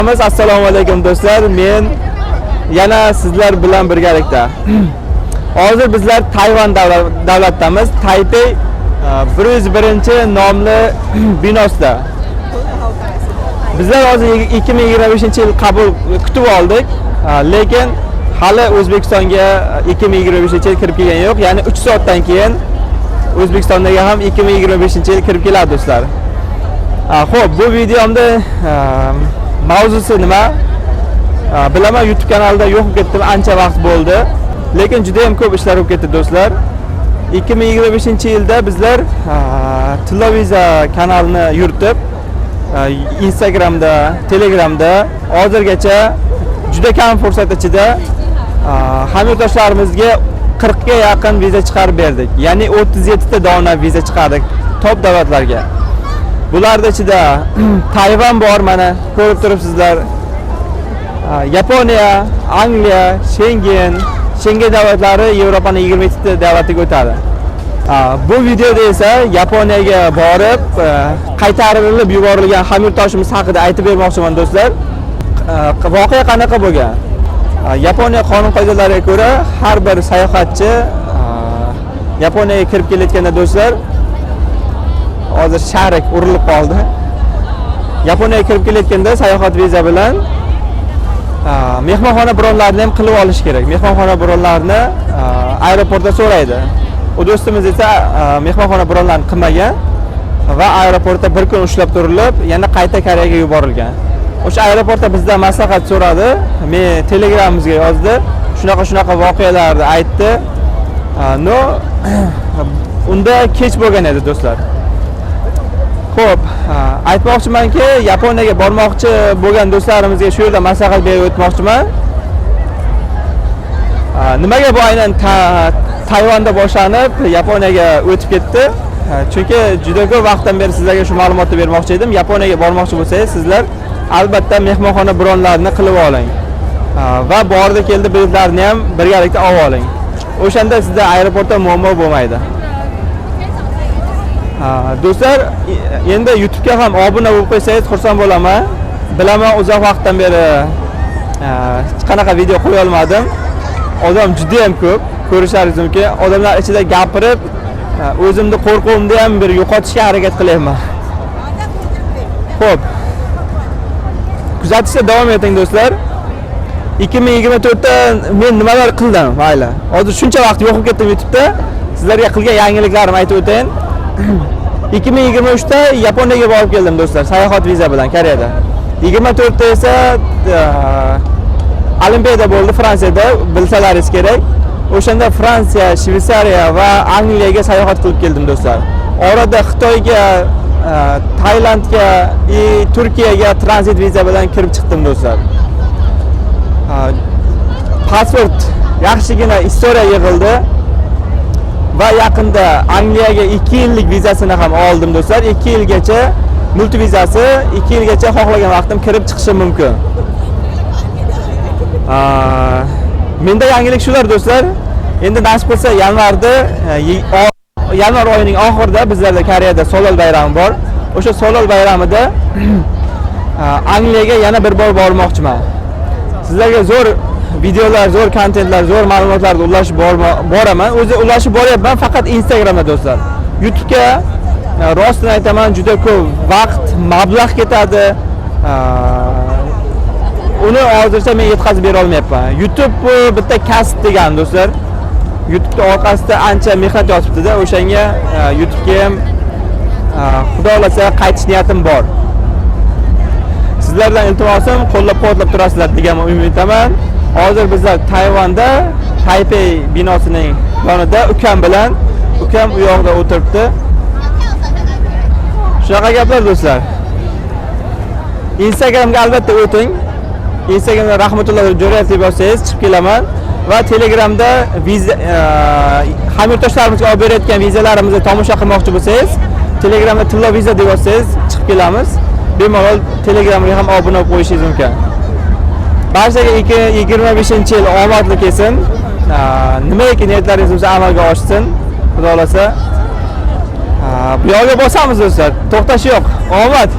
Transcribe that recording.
Assalomu alaykum, do'stlar. Men yana sizlar bilan birgalikda. Hozir bizlar Tayvan davlatdamiz. Taypey 101 nomli binosida. Bizlar hozir 2025-yil qabul kutib oldik, lekin hali O'zbekistonga 2025-yil kirib kelgani yo'q. Ya'ni 3 soatdan keyin O'zbekistonga ham 2025-yil kirib keladi, do'stlar. Xo'p, bu videomda mavzusi nima? Bilaman, YouTube kanalida yo'q bo'lib ketdim, ancha vaqt bo'ldi. Lekin juda ham ko'p ishlar bo'lib ketdi, do'stlar. 2025-yilda bizlar Tillo Viza kanalini yuritib, Instagramda, Telegramda hozirgacha juda kam fursat ichida hamyurtdoshlarimizga 40 ga yaqin viza chiqarib berdik. Ya'ni 37 ta dona viza chiqardik top davlatlarga. Bularning ichida Tayvan bor, mana ko'rib turibsizlar. Yaponiya, Angliya, Shengen davlatlari Yevropaning 27 ta davlatiga o'tadi. Bu videoda esa Yaponiyaga borib, qaytarilib yuborilgan hamyurtdoshimiz haqida aytib bermoqchiman, do'stlar. Voqea qanaqa bo'lgan? Yaponiya qonun qoidalariga ko'ra har bir sayohatchi Yaponiyaga kirib kelayotganda, do'stlar, hozir шарик urilib qoldi. Yaponiyaga kirib kelayotganda sayohat viza bilan mehmonxona bronlarini ham qilib olish kerak. Mehmonxona bronlarini aeroportda so'raydi. U do'stimiz esa mehmonxona bronlarini qilmagan va aeroportda bir kun ushlab turilib, yana qayta Koreyaga yuborilgan. O'sha aeroportda bizdan maslahat so'radi. Men Telegramimizga yozdi. Shunaqa shunaqa voqealarni aytdi. Но unda kech bo'lgan edi, do'stlar. Xo'p, aytmoqchimanki, Yaponiyaga bormoqchi bo'lgan do'stlarimizga shu yerda maslahat berib o'tmoqchiman. Nimaga bu aynan Tayvanda boshlanib, Yaponiyaga o'tib ketdi? Chunki juda ko'p vaqtdan beri sizlarga shu ma'lumotni bermoqchi edim. Yaponiyaga bormoqchi bo'lsangiz, sizlar albatta mehmonxona bronlarini qilib oling. Va bordi keldi biletlarni ham birgalikda olib oling. O'shanda sizda aeroportda muammo bo'lmaydi. Do'stlar, endi YouTube'ga ham obuna bo'lib qo'ysangiz xursand bo'laman. Bilaman, uzoq vaqtdan beri hech qanaqa video qo'ya olmadim. Odam juda ham ko'p, ko'rishlaringiz mumkin. Odamlar ichida gapirib, o'zimni qo'rquvimni ham bir yo'qotishga harakat qilyapman. Xo'p. Kuzatishda davom eting, do'stlar. 2024 da men nimalar qildim, mayli. Hozir shuncha vaqt yo'q bo'lib ketdim YouTube'da. Sizlarga qilgan yangiliklarimni aytib o'tayin. 2023 da Yaponiyaga borib keldim, do'stlar, sayohat viza bilan Koreyada. 24 da esa Olimpiada bo'ldi Fransiyada, bilsalaringiz kerak. O'shanda Fransiya, Shvetsariya va Angliyaga sayohat qilib keldim, do'stlar. Orada Xitoyga, Tailandga и Turkiyaga tranzit viza bilan kirib chiqdim, do'stlar. Pasport yaxshigina история yig'ildi va yaqinda Angliyaga 2 yillik vizasini ham oldim, do'stlar. 2 yilgacha multi vizasi, 2 yilgacha xohlagan vaqtim kirib chiqishim mumkin. Menda yangilik shular, do'stlar. Endi nasib qilsa yanvarda yanvar oyining oxirida bizlarda Koreyada Solol bayrami bor. O'sha Solol bayramida Angliyaga yana bir bor bormoqchiman. Sizlarga zo'r videolar, zo'r kontentlar, zo'r ma'lumotlarni ulashib boraman. O'zi ulashib boryapman faqat Instagramda, do'stlar. YouTube'ga rostini aytaman, juda ko'p vaqt, mablag' ketadi. Uni hozircha men yetkazib bera olmayapman. YouTube bu bitta kasb degan, do'stlar. YouTube'da orqasida ancha mehnat yotibdi-da, o'shanga YouTube'ga ham xudo xohlasa qaytish niyatim bor. Sizlardan iltimosim, qo'llab-quvvatlab turasizlar degan umiddaman. Hozir bizlar Tayvanda Taypey binosining yonida ukam bilan, ukam u yoqda o'tiribdi. Shunaqa gaplar, do'stlar. Instagramga albatta o'ting. Instagramda Rahmatulloh Jo'rayev deb yozsangiz chiqib kelaman va Telegramda viza hamyurtdoshlarimizga olib berayotgan vizalarimizni tomosha qilmoqchi bo'lsangiz, Telegramda Tillo viza deb yozsangiz chiqib kelamiz. Bemalol Telegramga ham obuna bo'lib qo'yishingiz mumkin. Barchaga 2025-yil omadli kelsin. Nimaiki niyatlaringiz bo'lsa amalga oshsin. Xudo xohlasa. Bu yoqga bosamiz, do'stlar. To'xtash yo'q. Omad.